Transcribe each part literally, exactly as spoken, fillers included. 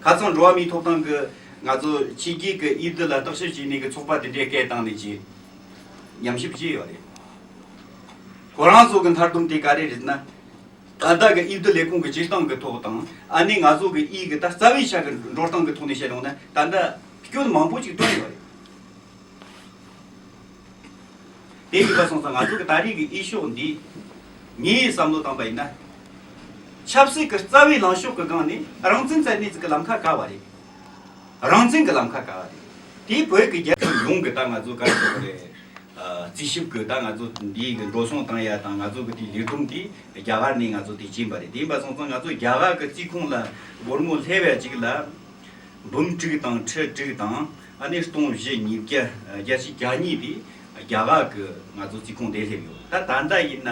ཁ་སང་འགྲོ་བ་མིའི་ཐོབ་ཐང་གི་ང་ཚོ་ཕྱི་རྒྱལ་གྱི་འོས་བསྡུ་ལ་བརྟག་ཞིབ་བྱས་ནས་གི་ཚོགས་པ་དེ་འདྲས་སྐད་བཏང་ནས་ཀྱི་ཉམས་ཞིབ་བྱས་ཡོད་རེད། ཁོ་རང་ཚོ་གི་མཐར་སྡོམ་དེ་ག་རེ་རེད་ན། ད་ལྟ་གི་འོས་བསྡུ་ལས་ཁུངས་ཀྱི་སྤྱིར་བཏང་གི་ཐོག་དང་ཨ་ནི་ང་ཚོ་གི་འོས་ཀྱི་ད་རྩ་བའི་ཆ་གི་འགྲོ་སྟངས་ཀྱི་ཐོག་ནས་བཤད་ཡོང་ན་ད་ལྟ་སྐྱོན་མང་པོ་ཅིག་བཏོན་ཡོད་རེད། དེ་ཡིན་པ་སོང་ཙང་ང་ཚོ་གི་ད་རེས་ཀྱི་འོས་ཤོག་འདི་ངའི་བསམ་བློ་བཏང་པ་ཡིན་ན། ཆབ་སྲིད་ཀྱི་རྩ་བའི་ལངས་ཕྱོགས་ཀྱི་སྒང་ནས་རང་བཙན་རྩ་གནས་ཅིག་གི་ལམ་ཁ་ག་བ་རེད། རང་བཙན་གྱི་ལམ་ཁ་ག་བ་རེད། དེ་བོད་ཀྱི་རྒྱལ་ཁབ་ཡོངས་ཀྱི་ད་ང་ཚོ་ག་རེ་ཟེར་དགོས་རེད། རྩིས་ཞིབ་ཀྱི་ད་ང་ཚོ་འདིའི་གི་འགྲོ་སོང་བཏང་ཡ་དང་ང་ཚོ་གི་དེའི་ལས་སྒྲུབ་དེ་རྒྱ་གར་ནས་ང་ཚོ་དེ་བྱིན་པ་རེད། དེ་ཡིན་པ་སོང་ཙང་ང་ཚོ་རྒྱ་གར་གྱི་རྩིས་ཁོངས་ལ་སྒོར་མོ་སླེབས་ཡ་ཅིག་ལ། འབུམ་དྲུག་དང་ཁྲི་དྲུག་དང་ཨ་ནི་སྟོང་བཞི་ཉིས་བརྒྱ་བརྒྱད་ཅུ་གྱ་གཉིས་དེ་རྒྱ་གར་གྱི་ང་ཚོ་རྩིས་ཁོངས་དེ་སླེབས་ཡོད། ད་ད་ལྟ་ཡིན་ན་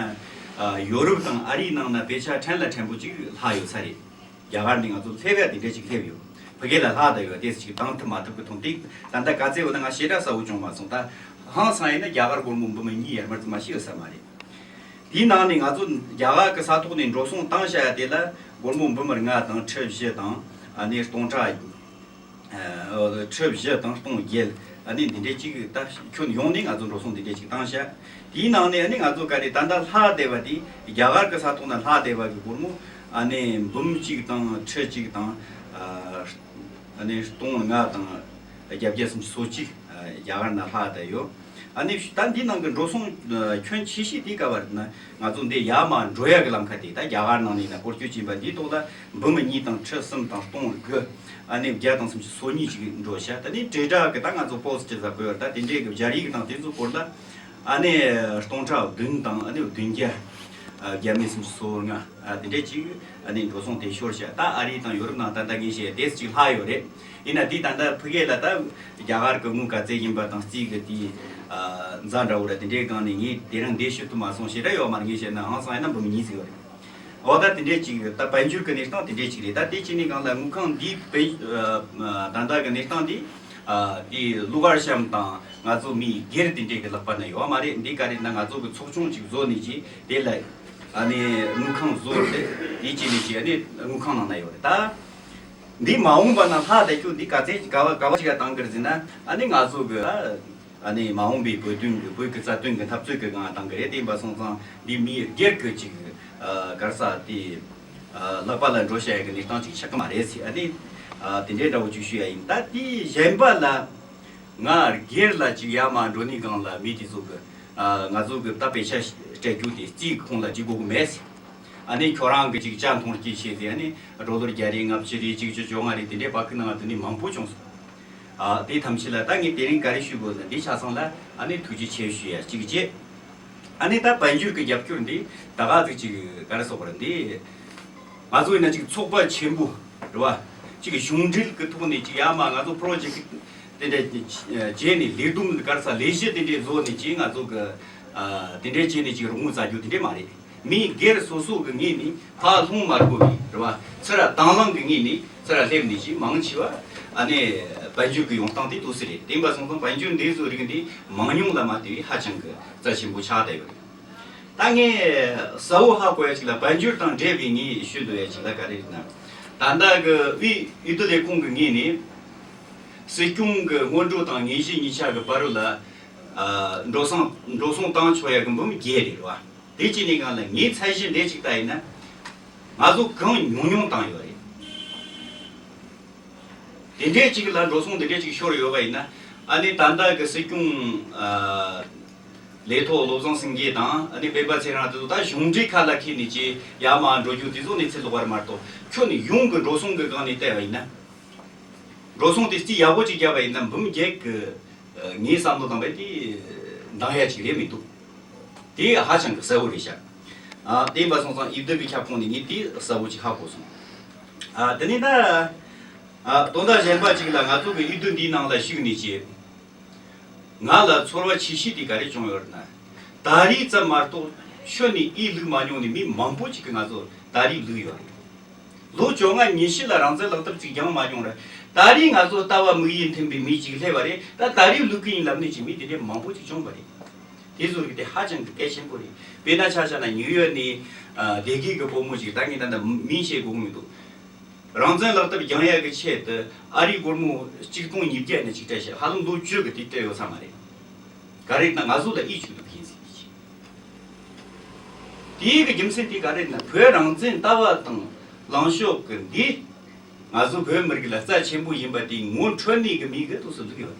ཡོ་རོབ་དང་ཨ་རིའི་ནང་ན་དཔེ་ཆ་ཕྲན་ལ་ཕྲན་པོ་ཅིག་ལྷག་ཡོད་ས་རེད། རྒྱ་གར་ནས་ང་ཚོ་སླེབས་ཡ་དེ་འདྲ་ཅིག་སླེབས་ཡོད། ཕ་གི་ལ་ལྷག་བསྡད་ཡོད་དེ་ཅིག་བཏང་ཐུབ་མ་ཐུབ་ཀྱི་ཐོག་དེ་ད་ལྟ་ག་ཚད་ཡོད་ན་ང་ཞེ་དྲག་གསལ་བོ་བྱུང་མ་སོང་། ད་ཧང་སང་ཡིན་ན་རྒྱ་གར་སྒོར་མོ་འབུམ་གཉིས་ཡར་མར་ཙམ་མ་ཤི་ཡོད་ས་མ་རེད། དེའི་ནང་ནས་ང་ཚོ་རྒྱ་གར་གྱི་ས་ཐོག་ནས་འགྲོ་སོང་བཏང་བྱ་ཡ་དེ་ལ་སྒོར་མོ་འབུམ་ལྔ་དང་ཁྲི་བཞི་དང་ཨ་ནི་སྟོང་ཕྲག་ཁྲི་བཞི་དང་སྟོང་བརྒྱད་ཨ་ནི་འདི་འདྲའི་གཅིག་ད་ཁྱོན་ཡོངས་ནས་ང་ཚོ་འགྲོ་སོང་འདི་འདྲའི་གཅིག་བཏང་བྱ། དེའི་ནང་ནས་ཨ་ནི་ང་ཚོ་ག་རེ་ད་ལྟ་ལྷག་བསྡད་པ་དེ་རྒྱ་གར་གྱི་ས་ཐོག་ན་ལྷག་བསྡད་པ་གི་སྒོར་མོ་ཨ་ནི་འབུམ་གཅིག་དང་ཁྲི་གཅིག་དང་ཨ་ནི་སྟོང་ལྔ་དང་བརྒྱད་བརྒྱ་སུམ་ཅུ་སོ་གཅིག་རྒྱ་གར་ན་ལྷག་བསྡད་ཡོད། ཨ་ནི་ད་འདི་ནང་གི་འགྲོ་སོང་ཁྱོན་ཆེ་ཤོས་དེ་ག་བར་ན་ང་ཚོ་འདི་ཡར་མར་འགྲོ་ཡ་གི་ལམ་ཁ་དེ་ད་རྒྱ་གར་ནང་ནས་ན་སྐོར་སྐྱོད་བྱས་པ་འདིའི་ཐོག་ལ་འབུམ་གཉིས་དང་ཁྲི་གསུམ་དང་སྟོང་དགུ་ཨ་ནི་བརྒྱ་དང་སུམ་ཅུ་སོ་གཉིས་ཅིག་འགྲོ་ཤག་ད་ནི་དྲིལ་བསྒྲགས་གི་ད་ང་ཚོ་པོ་སི་ཊི་ཟ་དགོས་བར་ད་དེ་འདྲའི་གི་བྱ་རིགས་དང་དེ་ཚོ་སྐོར་ལ་ཨ་ནི་སྟོང་ཕྲག་བདུན་དང་ཨ་ནི་བདུན་བརྒྱ་བརྒྱ་མེད་སུམ་ཅུ་སོ་ལྔ་དེ་འདྲའི་ཅིག་ཨ་ནི་འགྲོ་སོང་དེ་ཤོར་ཤག་ད་ཨ་རི་དང་ཡོ་རོབ་ནང་ད་ལྟ་ངས་བཤད་དེ་ཅིག་ལྷག་ཡོད་རེད། ཡིན་ན་དེ་ད་ལྟ་ཕ་གི་ལ་ད་རྒྱ་གར་གི་དངུལ་ག་ཚད་ཡིན་པ་དང་རྩིས་གི་དེ་ཨ་འཛའ་འདྲ་བོ་ར་དེ་འདྲའི་སྒང་ནས་ངས་དེ་རིང་འདི་ཞུ་ཐུབ་མ་སོང་ཞེ་དྲག་ཡོད་མ་རེད། ངས་བཤད་ན་ཧང་སང་ཡིན་ན་འབུམ་གཉིས་ཟིག་ཡོད་རེད། འོ་ད་དེ་འདྲའི་ཅིག་ད་དཔལ་འབྱོར་གི་གནས་སྟངས་དེ་འདྲའི་ཅིག་རེད། ད་དེ་ཅིག་ནས་སྒང་ལ་དངུལ་ཁང་འདི་དཔལ་ཨ་ད་ལྟ་གི་གནས་སྟངས་འདི་ཨ་དེ་གླུ་གར་གཤམ་དང་ང་ཚོ་མི་སྒེར་དེ་འདྲའི་གི་ལག་པ་ན་ཡོད་མ་རེད། འདི་ག་རེད་ན་ང་ཚོ་གི་ཚོགས་ཆུང་ཅིག་བཟོ་ནས་ཅིག་དེ་ལ་ཨ་ནི་དངུལ་ཁང་བཟོ་སྟེ་དེ་ཅིག་ནས་ཅིག་ཨ་ནི་དངུལ་ཁང་ནང་ན་ཡོད་རེད་ད། འདི་མ་འོངས་པ་ན་ལྷག་བསྡད་རྒྱུ་འདི་ག་ཚད་ག་བ་ག་བ་ཅིག་ལ་བཏང་གི་རེད་ཟེར་ན་ཨ་ནི་ང་ཚོ་གི་ཨ་ནི་མ་འོངས་པའི་བོད་དོན་གི་བོད་ཀྱི་རྩ་དོན་གི་འཐབ་རྩོད་གི་སྒང་བཏང་གི་རེད། དེ་ཡིན་པ་སོང་ཙང་འདི་མིའི་སྒེར་གི་ཅིག་ག་རེ་ཟེར་དེ་ལག་པ་ལ་འགྲོ་བྱ་ཡ་གི་གནས་སྟངས་ཅིག་ཆགས་གི་མ་རེད་ཟེར། ཨ་ནི་དེ་འདྲའི་འདྲ་བོ་ཅིག་ཞུ་ཡ་ཡིན། ད་དེ་གཞན་པ་ལ་ང་སྒེར་ལ་ཅིག་ཡར་མར་འགྲོ་ནི་སྒང་ལ་མི་དེ་ཚོ་གི་ང་ཚོ་གི་ད་དཔེ་ཆ་སྤྲད་རྒྱུ་དེ་རྩིས་ཁོངས་ལ་ཅིག་དགོས་གི་མེད་ཟེར། ཨ་ནི་ཁྱོད་རང་གི་ཅིག་ཅ་མཐོང་སྐྱེས་བྱས་ཏེ་ཨ་ནི་ཌོ་ལར་བརྒྱ་རེ་ལྔ་བཅུ་རེ་གཅིག་བཅུ་བཅོ་ལྔ་རེ་དེ་འདྲའི་བ་ཁི་ནང་དུ་ནི་མང་པོ་བྱུང་སོང་། ཨ་དེ་ཐམས་ཅད་ལ་ད་ངས་དེ་རིང་ག་རེ་ཞུ་དགོས་ན་འདི་ཆ་ཚང་ལ་ཨ་ནི་ཐུགས་རྗེ་ཆེ་ཞུ་ཡ་གཅིག་བྱས། ཨ་ནི་ད་དཔལ་འབྱོར་གྱི་རྒྱབ་སྐྱོར་འདི་ད་ག་ཟིག་ཅིག་ག་རེ་ཟེར་དགོས་རེད། འདི་ང་ཚོ་ཡིན་ན་ཅིག་ཚོགས་པ་ཆེན་པོ་རེད་བ། ཅིག་གཞུང་འབྲེལ་གྱི་ཐོག་ནས་ཅིག་ཡར་མར་ང་ཚོ་པྲོ་ཇེག་དེ་འདྲ་བྱས་ནས་ལས་བསྡོམས་ག་རེ་ཟེར་ལས་གཞི་དེ་འདྲའི་བཟོ་ནས་ཅིག་ང་ཚོ་གི་ཨ་དེ་འདྲའི་བྱས་ནས་ཅིག་རོགས་དངུལ་བཙལ་རྒྱུ་དེ་འདྲའི་མ་རེད། མི་སྒེར་སོ་སོ་གི་ངོས་ནས་ཕར་ལྷུང་མ་དགོས་པའི་རེད་བ། ཚུར་ར་དང་བླངས་ཀྱི་ངོས་ནས་ཚུར་ར་སླེབས་ནས་ཅིག་མང་ཆེ་བ་ཨ་ནི་དཔལ་འབྱོར་གྱི་ཡོང་སྟངས་དེ་འདུག་སེ་རེད། དེ་ཡིན་པ་སོང་ཙང་དཔལ་འབྱོར་འདི་བཟོ་རིགས་འདི་མང་ཉུང་ལ་མ་ལྟོས་པའི་ཧ་ཅང་གི་རྩ་ཆེན་པོ་ཆགས་བསྡད་ཡོད་རེད། ད་ངས་གསལ་བོ་ཧ་གོ་ཡ་ཅིག་ལ་དཔལ་འབྱོར་དང་འབྲེལ་བའི་ངས་ཞུ་འདོད་ཡ་ཅིག་ལ་ག་རེ་རེད་ན། ད་ལྟ་གི་དབུས་འོས་བསྡུ་ལས་ཁུངས་ཀྱི་ངོས་ནས་སྲིད་སྐྱོང་གི་སྔོན་འགྲོ་དང་དངོས་གཞི་གཉིས་ཆ་གི་བར་རུ་ལ་ཨ་འགྲོ་སོང་འགྲོ་སོང་བཏང་ཆོག་ཡ་གི་འབུམ་བརྒྱད་རེད་བ། དེ་ཅི་ནས་གང་ལ་ངའི་ཚད་གཞི་འདྲ་ཅིག་ལྟ་ཡིན་ན། ང་ཚོ་གང་ཉུང་ཉུང་བཏང་ཡོད་རེད། དེ་འདྲས་ཅིག་ལ་འགྲོ་སོང་དེ་འདྲས་ཅིག་ཤོར་ཡོད་པ་ཡིན་ན། ཨ་ནི་ད་ལྟ་གི་སྲིད་སྐྱོང་ཨ་ལས་ཐོག་བློ་བཟང་སེང་གེ་དང་ཨ་ནི་སྤེན་པ་ཚེ་རིང་དེ་ཚོ་ད་གཞུང་འབྲེལ་ཁ་ལ་འཁྱེར་ནས་ཅིག་ཡར་མར་འགྲོ་རྒྱུ་དེ་ཚོ་གནས་ཚུལ་ལོག་པ་རེད་མ་གཏོགས། ཁྱོན་ནས་ཡོངས་ཀྱི་འགྲོ་སོང་གི་སྒང་ནས་བལྟས་པ་ཡིན་ན། འགྲོ་སོང་དེ་རྩིས་ཡག་པོ་ཅིག་བརྒྱབ་པ་ཡིན་ན་འབུམ་བརྒྱད་ཀྱི་ངའི་བསམ་བློ་དང་བས་དེ་འདང་ཡ་ཅིག་རེད་མི་འདུག་དེ་ཧ་ཅང་གི་གསལ་བོ་རེད་ཤག་ཨ་དེ་ཡིན་པ་སོང་ཙང་འོས་བསྡུ་གི་ཁྱབ་ཁོངས་ནས་ངས་དེ་གསལ་བོ་ཅིག་ཧ་གོ་སོང་། ཨ་དེ་ནས་ད་ཨ་དོན་དག་གཞན་པ་ཅིག་ལ་ང་ཚོ་གི་འོས་བསྡུ་འདིའི་ནང་ལ་ཞུགས་ནས་ཀྱི་ང་ལ་ཚོར་བ་ཆེ་ཤོས་དེ་ག་རེ་བྱུང་ཡོད་ན། ད་རེས་ཙམ་མ་གཏོགས་ཤོད་ནས་འོས་བླུགས་མ་མྱོང་ནས་མི་མང་པོ་ཅིག་གིས་ང་ཚོ་ད་རེས་བླུགས་ཡོད་རེད། ལོ་བཅོ་ལྔ་ཉི་ཤུ་ལ་རང་བཙན་ལག་དེབ་ཅིག་སྦྱངས་མ་མྱོང་ར། ད་རེས་ང་ཚོ་ལྟ་བ་དམིགས་ཡུལ་མཐུན་པའི་མི་ཅིག་སླེབས་པ་རེད། ད་ད་རེས་བླུག་གི་ཡིན་ལབ་ནས་ཅིག་མི་དེ་འདྲའི་མང་པོ་ཅིག་བྱུང་བ་རེད། དེ་ཚོ་རིགས་དེ་ཧ་ཅང་གི་གལ་ཆེན་པོ་རེད། དཔེར་ན་ཆ་བཞག་ན་ནིའུ་ཡོག་ནས་ཨ་སྡེ་དགེ་གི་བུ་མོ་ཅིག་ད་ངས་ད་ལྟ་མིང་བཤད་དགོས་ཀྱི་མི་འདུག་རང་བཙན་ལག་དེབ་སྦྱང་ཡ་གི་ཆེད་དུ་ཨ་རིའི་སྒོར་མོ་གཅིག་སྟོང་ཉིས་བརྒྱ་ནས་ཅིག་སྤྲད་བྱས་ཧ་ལམ་ལོ་བཅུ་གི་དུས་སྤྲད་ཡོད་ས་མ་རེད། ག་རེ་ན་ང་ཚོ་ལ་ཨི་ཆུག་འདུག་ཡིན་ཟིན་གྱི། དེའི་གི་རྒྱུ་མཚན་དེ་ག་རེ་ན་བོད་རང་བཙན་ལྟ་བ་དང་ལངས་ཕྱོགས་ཀྱི་འདི་ང་ཚོ་བོད་མི་རིགས་ལ་རྩ་ཆེན་པོ་ཡིན་པ་དེ་ངོ་འཕྲོད་ནས་གི་མི་གི་ཐོག་སུ་འདུག་ཡོད་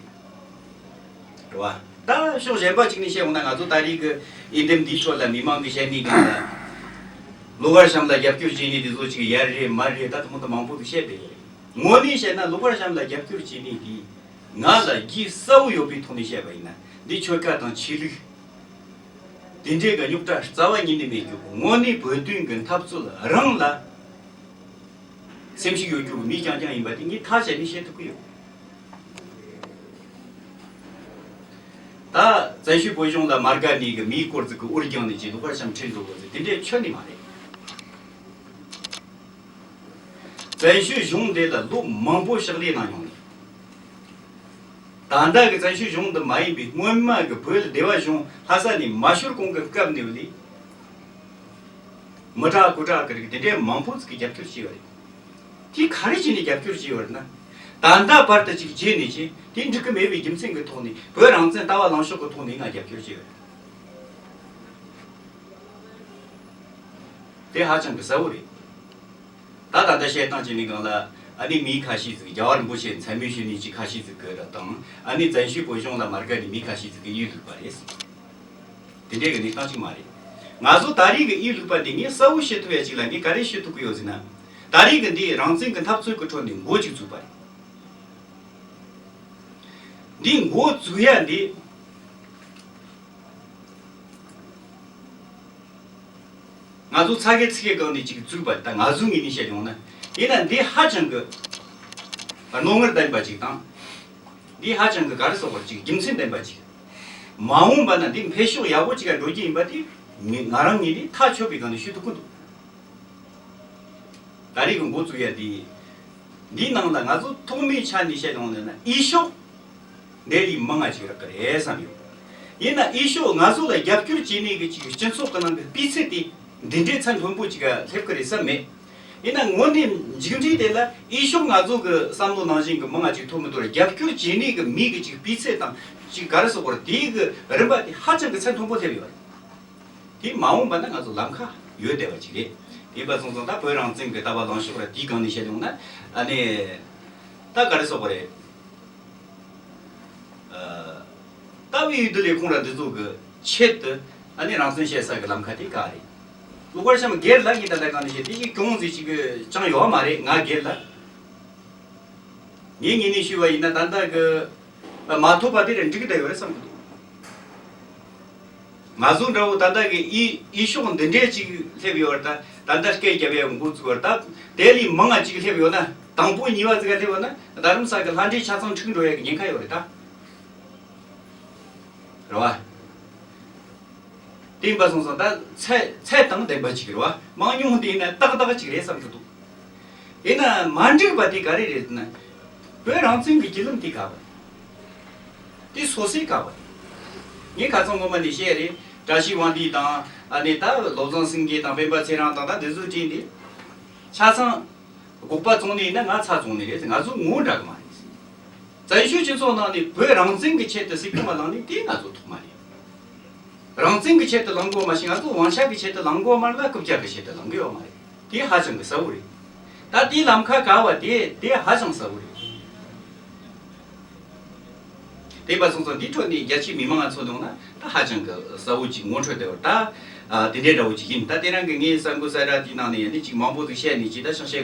རེད་བ། ད་ཕྱོགས་གཞན་པ་གཅིག་ནས་བཤད་འོང་ན་ང་ཚོ་ད་རེས་གི་ཨི་འདེམས་འདིའི་ཁྲོད་ལ་མི་མང་གི་བཤད་ནས་གི་ལ་ལོ་གར་གཤམ་ལ་རྒྱབ་སྐྱོར་བྱས་ནས་དེ་ཚོ་ཅིག་ཡར་རེད་མར་རེད་ད་དུ་མོ་ད་མང་པོ་གི་བཤད་བསྡད་ཡོད་རེད། ངོ་ནས་བཤད་ན་ལོ་གར་གཤམ་ལ་རྒྱབ་སྐྱོར་བྱས་ནས་གི་ང་ལ་རྒྱུས་གསལ་བོ་ཡོད་པའི་ཐོག་ནས་བཤད་པ་ཡིན་ན་འདི་ཆོལ་ཁ་དང་ཆོས་ལུགས་དེ་འདྲའི་གི་རྙོག་དྲ་རྩ་བ་ཉིད་ནས་མེད་རྒྱུ་ངོ་ནས་བོད་དོན་གི་འཐབ་རྩོད་རང་ལ་སེམས་ཤུགས་ཡོད་རྒྱུ་མི་རྐྱང་རྐྱང་ཡིན་པ་དེ་ངས་ཐག་བཅད་ནས་བཤད་ཐུབ་ཀྱི་ཡོད། ད་བཙན་བྱོལ་བོད་གཞུང་ལ་མ་དགའ་ནས་གི་མིའི་སྐོར་ཙིག་གི་འུར་རྒྱང་ནས་ཀྱི་ལོ་གར་གཤམ་ཁྲིད་འགྲོ་དགོས་ཟེར་དེ་འདྲའི་ཁྱོན་ནས་མ་རེད། བཙན་བྱོལ་གཞུང་འདི་ལ་ལོ་མང་པོ་ཕྱག་ལས་གནང་མྱོང་ནས། ད་ལྟ་གི་བཙན་བྱོལ་གཞུང་འདི་མ་ཡིན་པའི་སྔོན་མ་གི་བོད་ལ་སྡེ་བ་གཞུང་ལྷ་ས་ནས་མ་ཤོར་གོང་གི་སྐབས་ནས་ལས། མི་དྲག་དགུ་དྲག་གི་རིགས་དེ་འདྲའི་མང་པོ་ཅིག་གིས་རྒྱབ་སྐྱོར་བྱས་པ་རེད། དེ་ག་རེ་བྱས་ནས་རྒྱབ་སྐྱོར་བྱས་པ་རེད་ན། ད་ལྟ་བར་དུ་ཅིག་བརྗེད་ནས་ཅི་དེ་འགྲིག་གི་མེད་པའི་རྒྱུ་མཚན་གྱི་ཐོག་ནས་བོད་རང་བཙན་ལྟ་བ་ལངས་ཕྱོགས་ཀྱི་ཐོག་ནས་ང་རྒྱབ་སྐྱོར་བྱས་པ་རེད། དེ་ཧ་ཅང་གི་གསལ་བོ་རེད། ད་ད་ལྟ་བཤད་སྟངས་ཀྱི་ནི་སྒང་ལ་ཨ་ནི་མི་ཁ་ཤས་ཅིག་རྒྱལ་བ་རིན་པོ་ཆེ་མཚན་སྨད་ཞུ་ནི་ཅིག་ཁ་ཤས་ཅིག་གི་ར་དང་ཨ་ནི་བཙན་བྱོལ་བོད་གཞུང་ལ་མ་དགའ་ནི་མི་ཁ་ཤས་ཅིག་གི་གཡུལ་ལུག་པ་རེད། དེ་འདྲའི་གི་གནས་སྟངས་ཅིག་མ་རེད། ང་ཚོ་ད་རེས་ཀྱི་གཡུལ་ལུག་པ་འདི་ངས་གསལ་བོ་བཤད་ཐུབ་ཡ་ཅིག་ལ་ངས་ག་རེ་བཤད་ཐུབ་ཀྱི་ཡོད་ཟེར་ན། ད་རེས་ཀྱི་འདི་རང་བཙན་གྱི་འཐབ་རྩོད་ཀྱི་ཁྲོད་ནས་འགོ་ཅིག་བཙུགས་པ་རེད། འདི་འགོ་བཙུགས་ཡ་འདི། ང་ཚོ་ཚ་གེ་ཚི་གེ་སྒང་ནས་ཅིག་བཙུགས་པ་ད་ང་ཚོའི་ངོས་ནས་བཤད་ཡོང་ན་ཡིན་ན་འདི་ཧ་ཅང་གི་རྣོ་ངར་ལྡན་པ་ཅིག་དང་། འདི་ཧ་ཅང་གི་ག་རེ་ཟེར་དགོས་རེད་ཅིག་རྒྱུ་མཚན་ལྡན་པ་ཅིག་མ་འོངས་པ་ན་འདི་འཕེལ་ཕྱོགས་ཡག་པོ་ཅིག་ག་འགྲོ་རྒྱུ་ཡིན་པ་དེ་ང་ང་རང་ངོས་ནས་ཐག་ཆོད་པའི་སྒང་ནས་ཞུ་ཐུབ་ཀྱི་འདུག་ད་རེས་ཀྱི་འགོ་བཙུགས་ཡ་འདི། འདིའི་ནང་ལ་ང་ཚོ་ཐོག་མའི་ཆ་ནས་བཤད་ཡོང་ན་ན་འོས་ཤོག་འདི་ལས་མང་ང་ཅིག་རག་གི་རེད་བསམ་ཡོད། ཡིན་ན་འོས་ཤོག་ང་ཚོ་ལ་རྒྱབ་སྐྱོར་བྱས་ནས་གི་ཅིག་སྤྱི་ཚོགས་ཀྱི་ནང་གི་སྤུས་ཚད་དེ་འདི་འདྲའི་ཚད་མཐོན་པོ་ཅིག་ག་སླེབས་ཀྱི་རེད་བསམ་མེད། ཡིན་ན་དངོས་གནས་མཇུག་འབྲས་དེ་ལ་འོས་ཤོག་ང་ཚོ་གི་བསམ་བློ་ནང་བཞིན་གི་མང་ང་ཅིག་ཐོབ་མི་ཐུབ་ར་རྒྱབ་སྐྱོར་བྱས་ནས་གི་མི་གི་ཅིག་སྤུས་ཚད་དང་ཅིག་ག་རེ་ཟེར་དགོས་རེད་དེའི་གི་རིམ་པ་དེ་ཧ་ཅང་གི་ཚད་མཐོན་པོ་སླེབས་ཡོད་རེད། དེ་མ་འོངས་པ་ན་ང་ཚོ་ལམ་ཁ་ཡོད་བསྡད་པ་ཅིག་རེད། དེ་ཡིན་པ་སོང་ཙང་ད་བོད་རང་བཙན་གྱི་ལྟ་བ་ལངས་ཕྱོགས་ར་དེའི་སྒང་ནས་བཤད་ཡོང་ན་ཨ་ནི་ད་ག་རེ་ཟེར་དགོས་རེད། ཨ་ད་བའི་ཡུལ་དུ་ལས་ཁོང་ར་འདི་ཚོ་གི་ཆེད་དུ་ཨ་ནི་རང་བཙན་བཤད་ས་གི་ལམ་ཁ་དེ་ག་རེད། ལོ་གར་ཤམ་སྒེར་ལ་ངས་ད་ལྟ་གང་ནས་བཤད་དེ་ཅིག་གྱོང་ཟིག་ཅིག་གི་ཅང་ཡོད་མ་རེད་ང་སྒེར་ལ། ངའི་ངོས་ནས་ཞུས་པ་ཡིན་ན་ད་ལྟ་གི་མ་ཐོབ་པ་དེ་རེད་འགྲིག་གི་བསྡད་ཡོད་རེད་བསམ་གི་འདུག་ང་ཚོ་འདྲ་བོ་ད་ལྟ་གི་ཨི་ཨི་ཤོག་འདི་འདྲས་ཅིག་སླེབས་ཡོད་རེད་ད། ད་ལྟ་སྐད་རྒྱབ་ཡ་འགོ་བཙུགས་པ་རེད་ད། དེ་ལས་མང་ང་ཅིག་སླེབས་ཡོད་ན་དང་པོ་གཉིས་པ་ཙི་ག་སླེབས་ཡོད་ན་རྡ་རམ་ས་གི་ལྷ་འདྲེ་ཆ་ཚང་འཁྲུག་འགྲོ་ཡ་གི་ཉེན་ཁ་ཡོད་རེད་ད། རེད་བ། དེ་ཡིན་པ་སོང་ཙང་ད་ཚད་ཚད་དང་ལྡན་པ་ཅིག་རེད་བ། མང་ཉུང་དེ་ཡིན་ན་ཏག་ཏག་ཅིག་རེད་བསམ་གྱི་འདུག་ཡིན་ན་མ་འགྲིག་པ་དེ་ག་རེ་རེད་ན། བོད་རང་བཙན་གྱི་བརྒྱུད་ལམ་དེ་ག་བ་རེད། དེ་སོ་སོའི་ག་བ་རེད། ངས་ཁ་སང་ངོ་མ་ནས་བཤད་རེད། བཀྲ་ཤིས་དབང་འདུས་དང་ཨ་ནི་ད་བློ་བཟང་སེང་གེ་དང་སྤེན་པ་ཚེ་རིང་དང་ད་འདི་ཚོའི་གྲས་འདི། ཆ་ཚང་། དགོས་པ་བཙོང་ནི་ཡིན་ན་ང་ཚ་བཙོང་ནི་རེད། ང་ཚོ་ངོ་འདྲ་གི་མ་རེད། བཙན་བྱོལ་སྤྱི་ཚོགས་ནང་ནས་བོད་རང་བཙན་གྱི་ཆེད་དུ་སྲིད་སྐྱོང་བ་ལངས་ནི་དེ་ང་ཚོ་ཐོག་མ་རེད། རང་བཙན་གྱི་ཆེད་དུ་ལངས་དགོས་མ་ཞིག་ང་ཚོ་དབང་ཆ་གི་ཆེད་དུ་ལངས་དགོས་མ་རེད་ལ་རྐུབ་བཀྱག་གི་ཆེད་དུ་ལངས་གི་ཡོད་མ་རེད། དེ་ཧ་ཅང་གི་གསལ་བོ་རེད། ད་དེའི་ལམ་ཁ་ག་བ་དེ་དེ་ཧ་ཅང་གསལ་བོ་རེད། དེ་པ་སོང་ཙང་འདིའི་ཁྲོད་ནས་རྒྱ་ཆེའི་མི་མང་ང་ཚོ་ལོང་ན་ད་ཧ་ཅང་གི་གསལ་བོ་ཅིག་ངོ་འཕྲོད་བསྡད་པ་ད། ཨ་དེ་འདྲའི་འདྲ་བོ་ཅིག་ཡིན། ད་དེ་རིང་གི་ངའི་གསར་འགོད་གསལ་བསྒྲགས་དེའི་ནང་ནས་ཡང་ནི་ཅིག་མང་པོ་ཟིག་བཤད་ནས་ཅིག་ད་ཤང་བཤད་